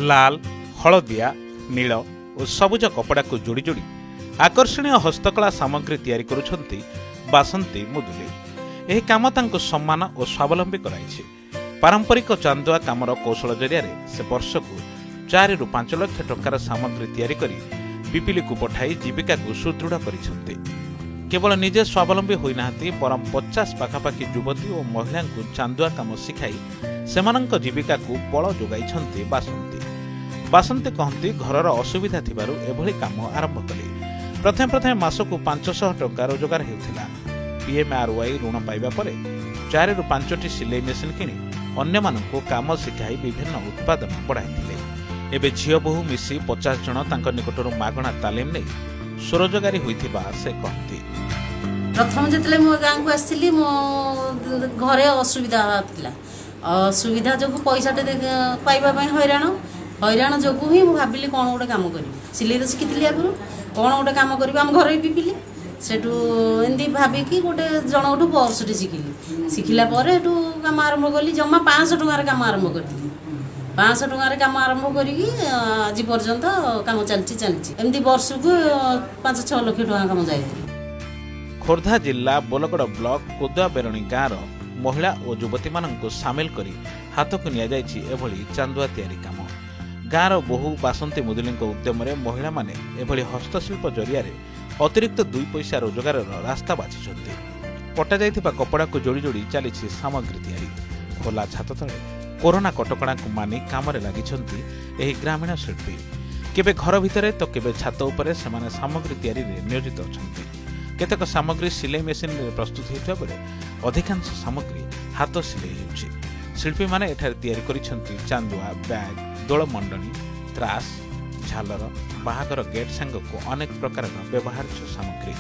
ଲାଲ, ହଳଦିଆ, ନୀଳ ଓ ସବୁଜ କପଡ଼ାକୁ ଯୋଡ଼ି ଯୋଡ଼ି ଆକର୍ଷଣୀୟ ହସ୍ତକଳା ସାମଗ୍ରୀ ତିଆରି କରୁଛନ୍ତି ବାସନ୍ତୀ ମୁଦୁଲି। ଏହି କାମ ତାଙ୍କୁ ସମ୍ମାନ ଓ ସ୍ୱାବଲମ୍ବୀ କରାଇଛି। ପାରମ୍ପରିକ ଚାନ୍ଦୁଆ କାମର କୌଶଳ ଜରିଆରେ ସେ ବର୍ଷକୁ 4ରୁ 5 ଲକ୍ଷ ଟଙ୍କାର ସାମଗ୍ରୀ ତିଆରି କରି ପିପିଲିକୁ ପଠାଇ ଜୀବିକାକୁ ସୁଦୃଢ଼ କରିଛନ୍ତି। କେବଳ ନିଜେ ସ୍ୱାବଲମ୍ବୀ ହୋଇନାହାନ୍ତି, ବରଂ 50 ପାଖାପାଖି ଯୁବତୀ ଓ ମହିଳାଙ୍କୁ ଚାନ୍ଦୁଆ କାମ ଶିଖାଇ ସେମାନଙ୍କ ଜୀବିକାକୁ ବଳ ଯୋଗାଇଛନ୍ତି ବାସନ୍ତୀ। ବାସନ୍ତୀ କହନ୍ତି, ଘରର ଅସୁବିଧା ଥିବାରୁ ଏଭଳି କାମ ଆରମ୍ଭ କଲି। ପ୍ରଥମେ ପ୍ରଥମେ ମାସକୁ 500 ଟଙ୍କା ରୋଜଗାର ହେଉଥିଲା। ପିଏମ୍ଆର୍ୱାଇ ଋଣ ପାଇବା ପରେ ଚାରିରୁ ପାଞ୍ଚଟି ସିଲେଇ ମେସିନ୍ କିଣି ଅନ୍ୟମାନଙ୍କୁ କାମ ଶିଖାଇ ବିଭିନ୍ନ ଉତ୍ପାଦନ ବଢ଼ାଇଥିଲେ। ଏବେ ଝିଅ ବୋହୂ ମିଶି 50 ଜଣ ତାଙ୍କ ନିକଟରୁ ମାଗଣା ତାଲିମ ନେଇ ସ୍ୱରୋଜଗାରୀ ହୋଇଥିବା ସେ କହନ୍ତି। ପ୍ରଥମ ଯେତେବେଳେ ମୁଁ ଗାଁକୁ ଆସିଥିଲି, ମୋ ଘରେ ଅସୁବିଧା ଥିଲା। ଅସୁବିଧା ଯୋଗୁଁ ପଇସାଟେ ପାଇବା ପାଇଁ ହଇରାଣ ହଇରାଣ ଯୋଗୁଁ ହିଁ ମୁଁ ଭାବିଲି, କ'ଣ ଗୋଟେ କାମ କରିବି। ସିଲେଇ ତ ଶିଖିଥିଲି ଆଗରୁ, କ'ଣ ଗୋଟେ କାମ କରିବି। ଆମ ଘରେ ବି ପିପିଲି। ସେଠୁ ଏମିତି ଭାବିକି ଗୋଟେ ଜଣଙ୍କଠୁ ପର୍ସଟେ ଶିଖିଲି। ଶିଖିଲା ପରେ ଏଠୁ କାମ ଆରମ୍ଭ କଲି। ଜମା 500 ଟଙ୍କାରେ କାମ ଆରମ୍ଭ କରିଥିଲି। 500 ଟଙ୍କାରେ କାମ ଆରମ୍ଭ କରିକି ଆଜି ପର୍ଯ୍ୟନ୍ତ କାମ ଚାଲିଛି ଚାଲିଛି। ଏମିତି ବର୍ଷକୁ 5-6 ଲକ୍ଷ ଟଙ୍କା କାମ ଯାଇଥିଲି। ଖୋର୍ଦ୍ଧା ଜିଲ୍ଲା ବୋଲଗଡ଼ ବ୍ଲକ କୋଦୁଆବେରଣୀ ଗାଁର ମହିଳା ଓ ଯୁବତୀମାନଙ୍କୁ ସାମିଲ କରି ହାତକୁ ନିଆଯାଇଛି ଏଭଳି ଚାନ୍ଦୁଆ ତିଆରି କାମ। ଗାଁର ବୋହୂ ବାସନ୍ତୀ ମୁଦୁଲିଙ୍କ ଉଦ୍ୟମରେ ମହିଳାମାନେ ଏଭଳି ହସ୍ତଶିଳ୍ପ ଜରିଆରେ ଅତିରିକ୍ତ ଦୁଇ ପଇସା ରୋଜଗାରର ରାସ୍ତା ବାଛିଛନ୍ତି। କଟାଯାଇଥିବା କପଡ଼ାକୁ ଯୋଡ଼ି ଯୋଡ଼ି ଚାଲିଛି ସାମଗ୍ରୀ ତିଆରି। ଖୋଲା ଛାତ ତଳେ କରୋନା କଟକଣାକୁ ମାନି କାମରେ ଲାଗିଛନ୍ତି ଏହି ଗ୍ରାମୀଣ ଶିଳ୍ପୀ। କେବେ ଘର ଭିତରେ ତ କେବେ ଛାତ ଉପରେ ସେମାନେ ସାମଗ୍ରୀ ତିଆରିରେ ନିୟୋଜିତ ଅଛନ୍ତି। କେତେକ ସାମଗ୍ରୀ ସିଲେଇ ମେସିନରେ ପ୍ରସ୍ତୁତ ହେଉଥିବା ବେଳେ ଅଧିକାଂଶ ସାମଗ୍ରୀ ହାତ ସିଲେଇ ହେଉଛି। ଶିଳ୍ପୀମାନେ ଏଠାରେ ତିଆରି କରିଛନ୍ତି ଚାନ୍ଦୁଆ, ବ୍ୟାଗ, ଦୋଳମଣ୍ଡଣୀ, ତ୍ରାସ, ଝାଲର, ବାହାଘର ଗେଟ୍ ସାଙ୍ଗକୁ ଅନେକ ପ୍ରକାରର ବ୍ୟବହାର୍ଯ୍ୟ ସାମଗ୍ରୀ।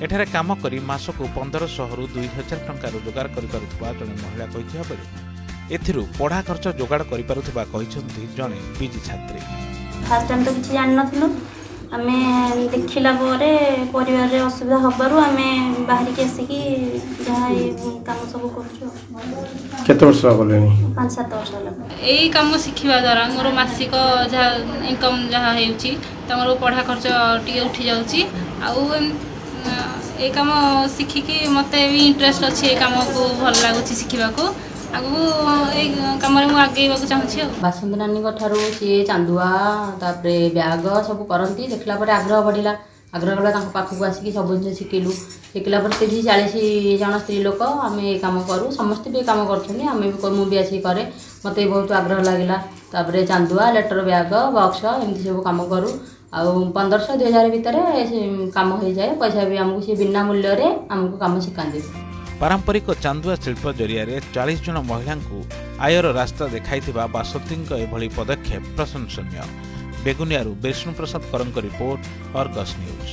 ଏଠାରେ କାମ କରି ମାସକୁ 1500ରୁ 2000 ଟଙ୍କା ରୋଜଗାର କରିପାରୁଥିବା ଜଣେ ମହିଳା କହିଥିବା ବେଳେ ଏଥିରୁ ପଢ଼ା ଖର୍ଚ୍ଚ ଯୋଗାଡ଼ କରିପାରୁଥିବା କହିଛନ୍ତି ଜଣେ ପିଜି ଛାତ୍ରୀ। ଫାର୍ଷ୍ଟ ଟାଇମ୍ ତ କିଛି ଜାଣିନଥିଲୁ ଆମେ। ଦେଖିଲା ପରେ ପରିବାରରେ ଅସୁବିଧା ହେବାରୁ ଆମେ ବାହାରିକି ଆସିକି ଯାହା ଏଇ କାମ ସବୁ କରୁଛୁ ଆଉ। କେତେ ବର୍ଷ କଲେଣି? 5-7 ବର୍ଷ ହେଲା। ଏଇ କାମ ଶିଖିବା ଦ୍ୱାରା ମୋର ମାସିକ ଯାହା ଇନକମ୍ ଯାହା ହେଉଛି, ତ ମୋର ପଢ଼ା ଖର୍ଚ୍ଚ ଟିକେ ଉଠି ଯାଉଛି। ଆଉ ଏଇ କାମ ଶିଖିକି ମୋତେ ବି ଇଣ୍ଟରେଷ୍ଟ ଅଛି। ଏଇ କାମକୁ ଭଲ ଲାଗୁଛି ଶିଖିବାକୁ। ଆଗକୁ ଏଇ କାମରେ ମୁଁ ଆଗେଇବାକୁ ଚାହୁଁଛି ଆଉ। ବାସନ୍ତୀ ନାନୀଙ୍କ ଠାରୁ ସିଏ ଚାନ୍ଦୁଆ, ତାପରେ ବ୍ୟାଗ ସବୁ କରନ୍ତି। ଦେଖିଲା ପରେ ଆଗ୍ରହ ବଢ଼ିଲା। ଆଗ୍ରହ ବଢ଼ିଲା, ତାଙ୍କ ପାଖକୁ ଆସିକି ସବୁ ଜିନିଷ ଶିଖିଲୁ। ଶିଖିଲା ପରେ 30-40 ଜଣ ସ୍ତ୍ରୀ ଲୋକ ଆମେ ଏ କାମ କରୁ। ସମସ୍ତେ ବି ଏ କାମ କରୁଛନ୍ତି। ଆମେ ବି, ମୁଁ ବି ଆସିକି କରେ। ମୋତେ ବି ବହୁତ ଆଗ୍ରହ ଲାଗିଲା। ତାପରେ ଚାନ୍ଦୁଆ, ଲେଟର ବ୍ୟାଗ, ବକ୍ସ ଏମିତି ସବୁ କାମ କରୁ। ଆଉ 1500-2000 ଭିତରେ ସେ କାମ ହେଇଯାଏ। ପଇସା ବି ଆମକୁ ସେ ବିନା ମୂଲ୍ୟରେ ଆମକୁ କାମ ଶିଖାନ୍ତି। ପାରମ୍ପରିକ ଚାନ୍ଦୁଆ ଶିଳ୍ପ ଜରିଆରେ 40 ଜଣ ମହିଳାଙ୍କୁ ଆୟର ରାସ୍ତା ଦେଖାଇଥିବା ବାସନ୍ତୀଙ୍କ ଏଭଳି ପଦକ୍ଷେପ ପ୍ରଶଂସନୀୟ। ବେଗୁନିଆରୁ ବିଷ୍ଣୁପ୍ରସାଦ କରଙ୍କ ରିପୋର୍ଟ, ଅର୍ଗସ୍ ନ୍ୟୁଜ୍।